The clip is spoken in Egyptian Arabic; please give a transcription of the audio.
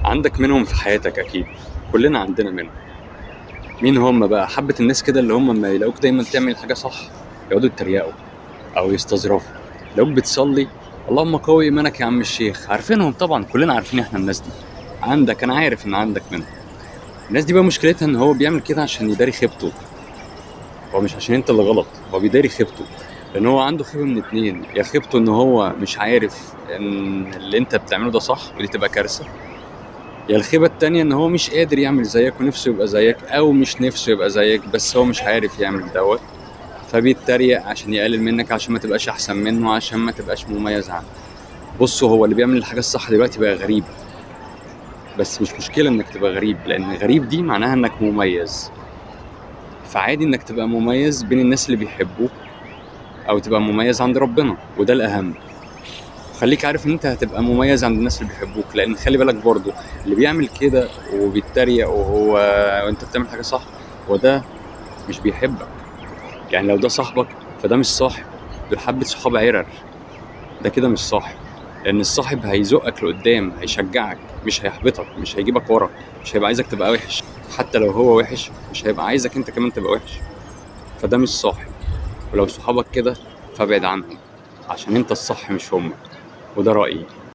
عندك منهم في حياتك أكيد، كلنا عندنا منهم. مين هم بقى؟ حبة الناس كده اللي هم لما يلاقوك دايما تعمل حاجة صح يقعدوا يتريقوا أو يستظرفوا. لو بتصلي اللهم قوي إيمانك يا عم الشيخ، عارفينهم طبعا، كلنا عارفين احنا الناس دي. عندك، أنا عارف إن عندك منهم. الناس دي بقى مشكلتها إن هو بيعمل كده عشان يداري خيبته، هو مش عشان انت اللي غلط، هو بيداري خيبته لان هو عنده خيبه من اتنين، يا خيبته ان هو مش عارف ان اللي انت بتعمله ده صح ودي تبقى كارثة، يا الخيبه التانية ان هو مش قادر يعمل زيك ونفسه يبقى زيك، او مش نفسه يبقى زيك بس هو مش عارف يعمل دوت، فبيتريق عشان يقلل منك، عشان ما تبقاش احسن منه، عشان ما تبقاش مميز عنه. بصوا، هو اللي بيعمل الحاجة الصح دلوقتي بقى غريب، بس مش مشكلة انك تبقى غريب، لان غريب دي معناها انك مميز، فعادي انك تبقى مميز بين الناس اللي بيحبوك او تبقى مميز عند ربنا، وده الاهم. خليك عارف ان انت هتبقى مميز عند الناس اللي بيحبوك، لان خلي بالك برضو اللي بيعمل كده وبيتريق وهو وانت بتعمل حاجة صح، هو ده مش بيحبك. يعني لو ده صاحبك فده مش صاحب، دول حبه صحاب عرر، ده كده مش صاحب، لان الصاحب هيزقك لقدام، هيشجعك، مش هيحبطك، مش هيجيبك ورا، مش هيبقى عايزك تبقى وحش، حتى لو هو وحش مش هيبقى عايزك انت كمان تبقى وحش، فده مش صاحب. ولو صحابك كده فابعد عنهم، عشان انت الصح مش هم. وده رأيي.